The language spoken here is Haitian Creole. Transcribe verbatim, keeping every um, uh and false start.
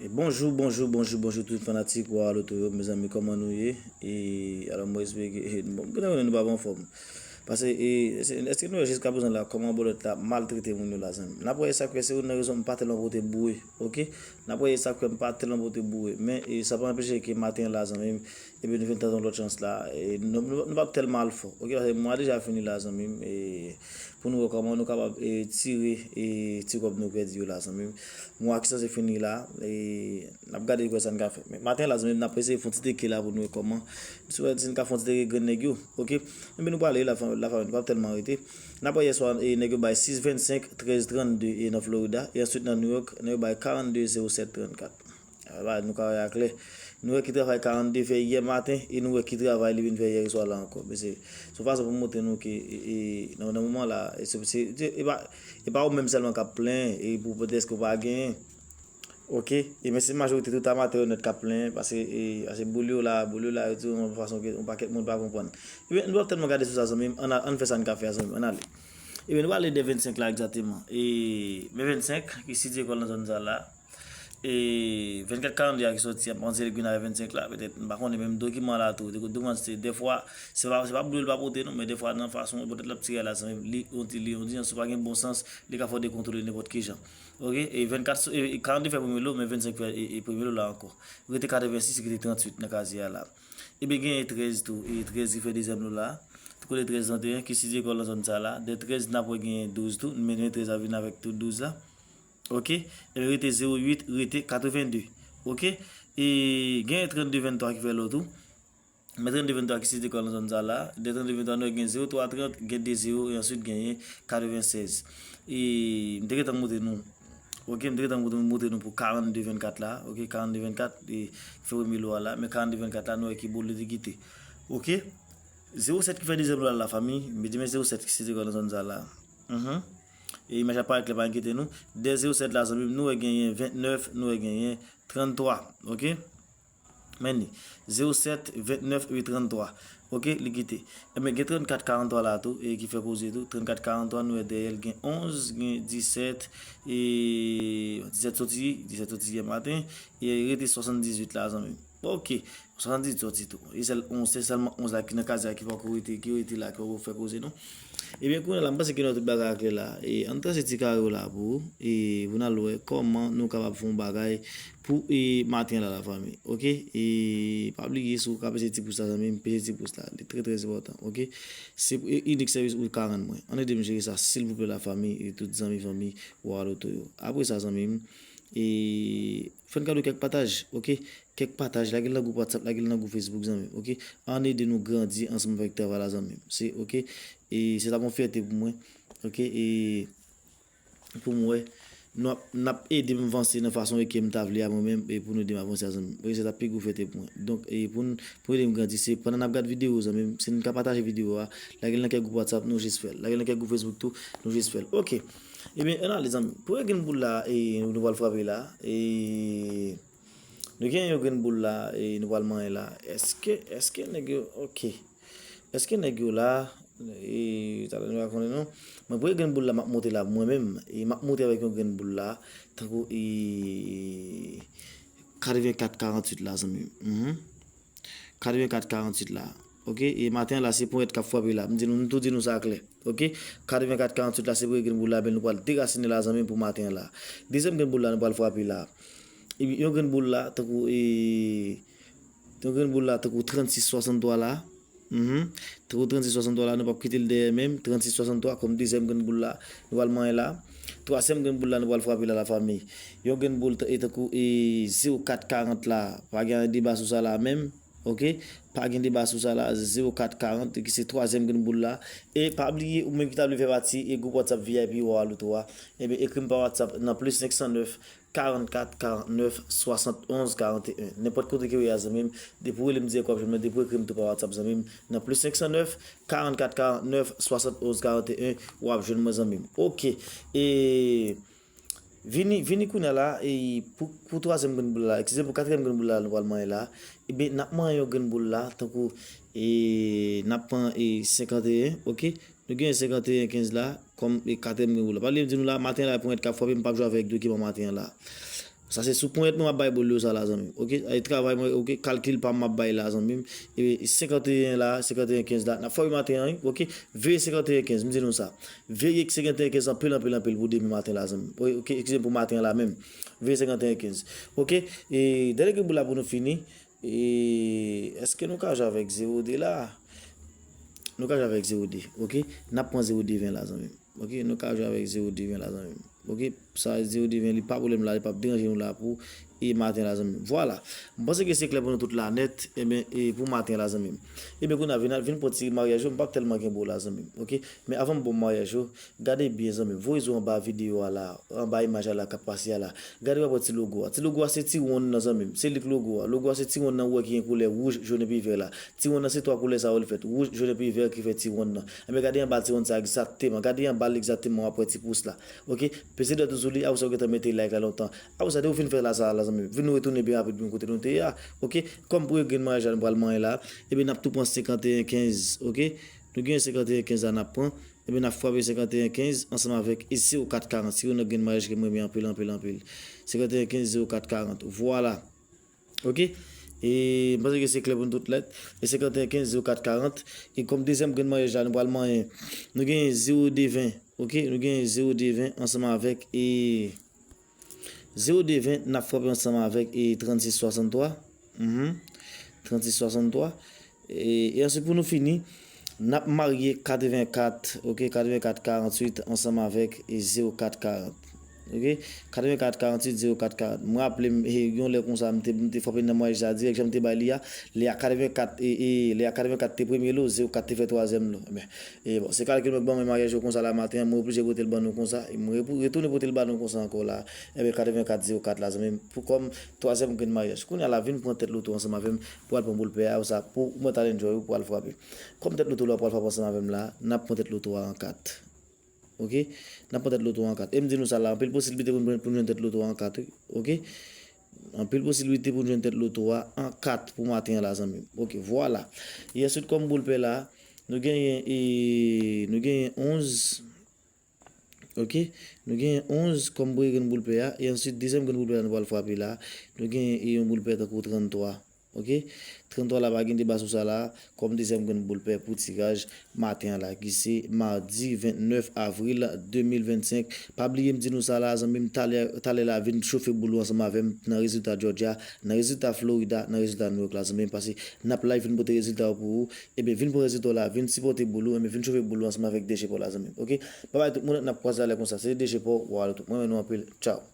E bonjou, bonjou, bonjou, bonjou tout fanatik Wa Loto yo, mezanmi, kòman nou ye? E alò, mwen espere ke, e, bon, nou konnen nou pa anfòm. Paske, e, èske nou wè jiska prezan la, kòman bòlèt la maltrete moun yo la, zanmi? N ap wè sa k fè se youn nan rezon m pa tèlman pote boure, oke? N ap wè sa k fè m pa tèlman pote boure. Men, e, sa pa anpeche ke maten la, zanmi, ebyen, nou vin tante yon lòt chans la. E, nou, nou, nou p ap tèlman al fò, oke? Paske mwa deja fini la, zanmi m. E, pou nou wè kòman nou kapab, e, tire, e, ti kòb nou pèdi yo la, zanmi m. Mwa ki sanse fini la, e, n ap gade pou wè sa n ka fè. Men maten la, zanmi m, n ap eseye fè yon ti teke la pou nou wè kòman, si, si n ka fè yon ti teke grenn nèg yo, oke? Ebyen, nou prale la, fanmi, nou p ap tèlman rete. N ap wè yèswa, e, nèg yo bay sis vennsenk, trèz trannde, e, nan Florida. E answit nan New York, nèg yo bay karannde zewo sèt trannkat. Ala, nou ka wè aklè. Nou wè ki travay karannde fè yè maten, e nou wè ki travay li vin fè yè swa la ankò. Men se, se yon fason pou montre nou ke, e, e, nan, nan moman la, e se, se, se, e pa, e pa ou menm sèlman k ap plenyen, e pou poutèt ke w pa genyen. Oke? E men se majorite tout amatè yo nèt k ap plenyen, paske, e, paske boul yo la, boul yo la, yo di yon fason ke yon pakèt moun pa konprann. Ebyen, nou p ap tèlman gade sou sa, zanmi m, ann al, ann fè sa n ka fè a, zanmi m, ann ale. Ebyen, nou pale de vennsenk la egzakteman. E, men vennsenk, ki sitiye kò l nan zòn sa la, e vennkat karannde a ki sòti a, m panse li vin avè vennsenk la, petèt, m pa konnen, menm dokiman la tou, dokiman se, dèfwa, se pa, se pa boul yo l pa pote non, men dèfwa nan fason, petèt l ap tire a la, zanmi m, li, on di, li, on di, si w pa gen bon sans, li ka fè w dekontwole nenpòt ki jan. Oke, e vennkat, e, e karannde fè premye lo, men vennsenk fè, e, e premye lo la ankò. Rete katrevensis, rete tranntuit nan kazye a la. Ebyen, genyen trèz tou, e trèz ki fè dezyèm lo la. Tou kote trèz trannteyen, ki sitiye kò l nan zòn sa la. De trèz, n ap wè genyen douz tou, men, men trèz a vin avèk tou douz la. Oke? Ebyen, rete zewo uit, rete katrevenn de. Oke? E genyen trannde venntwa ki fè lo tou. Men trannde venntwa ki sitiye kò l nan zòn sa la. De trannde venntwa, nou wè gen zewo twa trant, gen de zewo, e answit genyen katrevensèz. E m te gentan montre nou. Oke, m te gentan montre, montre nou pou karannde vennkat la. Oke, karannde vennkat, e, ki fè premye lo a la. Men karannde vennkat la, nou wè ki boul li te kite. Oke? Zewo sèt ki fè dezyèm lo a la, fanmi. M di men zewo sèt ki sitiye kò l nan zòn sa la. Mhm. E imaj la parèt klè, pa enkyete nou. De zewo sèt la, zanmi m, nou wè genyen vennèf, nou wè genyen tranntwa. Oke? Men li. Zewo sèt, vennèf epi tranntwa. Oke, li kite. Ebyen, gen trannkat karanntwa la tou, e ki fè koze tou. Trannkat karanntwa, nou wè dèyè l gen onz, gen disèt, e disèt soti, disèt soti yè maten, e rete swasanndizuit la, zanmi m. Oke, swasanndizuit soti tou. E sèl onz, se sèlman onz la ki nan kazye a ki poko rete, ki rete la, ki poko fè koze non. Ebyen, kounye a la, m panse ke nou wè tout bagay aklè la. E ann trase ti kare yo la pou, e pou n al wè kòman nou kapab fè yon bagay pou, e, maten la, lafanmi. Oke? E pa bliye, si w ka peze ti pous la, zanmi m, peze ti pous la. Li trè, trè enpòtan. Oke? Se, e, inik sèvis ou ka rann mwen. Ann ede m jere sa, silvouplè, lafanmi, e tout zanmi, fanmi, Wa Loto yo. Apre sa, zanmi m, e fè n kado kèk pataj, oke? Kèk pataj, lage l nan gwoup WhatsApp, lage l nan gwoup Facebook, zanmi m, oke? Ann ede nou grandi ansanm avèk travay la, zanmi m. Se, oke? E se t ap yon fyète pou mwen, oke? E pou m wè, n ap, n ap ede m vanse nan fason ke m ta vle a mwen menm, e pou nou ede m avanse a, zanmi m. Oke, se t ap pi gwo fyète pou mwen. Donk, e pou n, pou ede m grandi, se pandan n ap gad videyo, zanmi m, si n ka pataje videyo a, lage l nan kèk gwoup WhatsApp, nou jis fè l. Lage l nan kèk gwoup Facebook tou, nou jis fè l. Oke. Ebyen, ann ale, zanmi m. Premye grenn boul la, e nou pral frape la. E nou gen yon grenn boul la, e nou pral manyen la. Èske, èske nèg yo, oke. Èske nèg yo la, e talè nou va konnen non. Men premye grenn boul la, m ap monte la mwen menm. E m ap monte avèk yon grenn boul la, tankou, e katrevenkat karantuit la, zanmi m. Mhm. Katrevenkat karantuit la. Oke, e maten la, se ponyèt k ap frape la. M di nou, m tou di nou sa klè. Oke, katrevenkat karantuit la, se premye grenn boul la, men nou pral derasinen la, zanmi m, pou maten la. Dezyèm grenn boul la, nou pral frape la. Epi yon grenn boul la, tankou, e, yon grenn boul la, tankou trannsis swasanntwa la. Mhm. Tankou trannsis swasanntwa la, nou p ap kite l dèyè menm. Trannsis swasanntwa kòm dezyèm grenn boul la, nou pral manyen la. Twazyèm grenn boul la, nou pral frape la, lafanmi. Yon grenn boul, e tankou, e zewo kat karant la, pa gen deba sou sa la menm. Oke? Pa gen deba sou sa la, zewo kat karant, ki se twazyèm grenn boul la. E pa bliye, ou menm ki ta vle fè pati, e gwoup WhatsApp V I P Wa Loto a, ebyen, ekri m pa WhatsApp nan plis senk san nèf, karannkat, karannèf, swasannonz, karanteyen. Nenpòt kote ke w ye a, zanmi m, depi w rele m dirèk, w ap jwenn mwen, depi w ekri m tou pa WhatsApp, zanmi m, nan plis senk san nèf, karannkat, karannèf, swasannonz, karanteyen, w ap jwenn mwen, zanmi m. Oke. E vini, vini kounye a la, e pou, pou twazyèm grenn boul la, eskize m, pou katriyèm grenn boul la, nou pral manyen la. Ebyen, n ap manyen yon grenn boul la, tankou, e n ap pran, e senkanteyen, oke? Nou gen senkanteyen kenz la, kòm, e katriyèm grenn boul la. Pa bliye m di nou la, maten la, ponyèt k ap frape, m p ap jwe avèk dokiman maten an la. Sa se sou ponyèt mwen m ap bay boul yo sa la, zanmi m. Oke? E travay mwen, oke? Kalkil pa m m ap bay la, zanmi m. E senkanteyen la, senkanteyen kenz la, n ap frape maten an, wi. Oke? Veye senkanteyen kenz, m di nou sa. Veye senkanteyen kenz anpil, anpil, anpil pou demen maten la, zanmi m. Oke? Eskize m, pou maten an la menm. Veye senkanteyen kenz. Oke? E dènye grenn boul la pou nou fini. E èske nou ka jwe avèk zewo de la? Nou ka jwe avèk zewo de, oke? N ap pran zewo de ven la, zanmi m. Oke? Nou ka jwe avèk zewo de ven la, zanmi m. Oke? Sa zewo de ven, li pa pwoblèm la, li p ap deranje nou la pou e maten la, zanmi m. Vwala. M panse ke se klè pou nou tout la nèt, ebyen, e pou maten la, zanmi m. Ebyen, kounye a, vin, vin pran ti maryaj yo, m p ap tèlman kenbe w la, zanmi m. Oke? Men avan m ba w maryaj yo, gade byen, zanmi m. Voye zo anba videyo a la, anba imaj la k ap pase a la. Gade w ap wè ti logo a. Ti logo a se ti wonn nan, zanmi m. Se li k logo a. Logo a se ti wonn nan ou wè ki gen koulè wouj, jòn epi vè la. Ti wonn nan se twa koulè sa yo li fèt. Wouj, jòn epi vè ki fè ti wonn nan. Enben gade anba ti wonn sa egzakteman. Gade anba l egzakteman w ap wè ti pous la. Oke? Peze dwèt ou sou li, apre sa ou gentan mete like la lontan. Apre sa, depi w fin fè la sa la, zanmi m, vin nou retounen byen rapid byen kote nou te ye a. Oke? Kòm premye grenn maryaj la nou pral manyen la, ebyen n ap tou pran senkanteyen kenz, oke? Nou gen senkanteyen kenz la n ap pran. Ebyen, n ap frape senkanteyen kenz ansanm avèk e zewo kat karant. Se youn nan grenn maryaj ke m renmen anpil, anpil, anpil. Senkanteyen kenz, zewo kat karant. Vwala. Oke? E m panse ke se klè pou nou tout nèt. E senkanteyen kenz, zewo kat karant. E kòm dezyèm grenn maryaj la, nou pral manyen. Nou gen zewo de ven. Oke? Nou gen zewo de ven ansanm avèk e zewo de ven, n ap frape ansanm avèk e trannsis swasanntwa. Mhm. Trannsis swasanntwa. E, e answit, pou nou fini, n ap marye katrevenkat, oke, katrevenkat karannwit ansanm avèk e zewo kat karant. Oke? Katrevenkat karannwit, zewo kat karant. Mwen raple m, e, yon lè konsa, m te, m te frape nan maryaj sa dirèk, jan m te bay li a, lè a katrevenkat, e, e, lè a katrevenkat te premye lo, zewo kat te fè twazyèm lo. Ebyen, e bon, se kalkil mwen k ban mwen maryaj yo konsa la maten an, mwen oblije pote l ban nou konsa, e mwen repou-, retounen pote l ban nou konsa ankò la. Ebyen, katrevenkat zewo kat la, zanmi m, pou kòm twazyèm grenn maryaj. Kounye a la, vin pran tèt loto ansanm avè m pou al pran boul pè a, ou sa, pou mwen t al enjoy ou pou al frape. Kòm tèt loto la, ou pral frape ansanm avè m la, n ap pran tèt loto a an kat. Oke? N ap pran tèt loto a an kat. E m di nou sa la, anpil posiblite pou n, pou n jwenn tèt loto a an kat, wi. Oke? Anpil posiblite pou n jwenn tèt loto a an kat pou maten an la, zanmi m. Oke, vwala. E answit, kòm boul pè la, nou genyen, e, nou genyen onz. Oke? Nou genyen onz kòm premye grenn boul pè a. E answit, dezyèm grenn boul pè la, nou pral frape la. Nou genyen, e, yon boul pè tankou tranntwa. Oke? Tranntwa la pa gen deba sou sa la. Kòm dezyèm grenn boul pè pou tiraj maten an la, ki se madi vennèf avril de mil vennsenk. Pa bliye m di nou sa la, zanmi m, talè, talè la, vin chofe boul ou ansanm avè m nan rezilta Georgia, nan rezilta Florida, nan rezilta New York la, zanmi m, paske n ap live vin pote rezilta yo pou ou. Ebyen, vin pran rezilta w la, vin sipòte boul ou, ebyen, vin chofe boul ou ansanm avèk D J Paul la, zanmi m. Oke? Babay tout moun, n ap kwaze alè konsa. Se D J Paul, w ale tout. Mwen renmen nou anpil. Tchaw.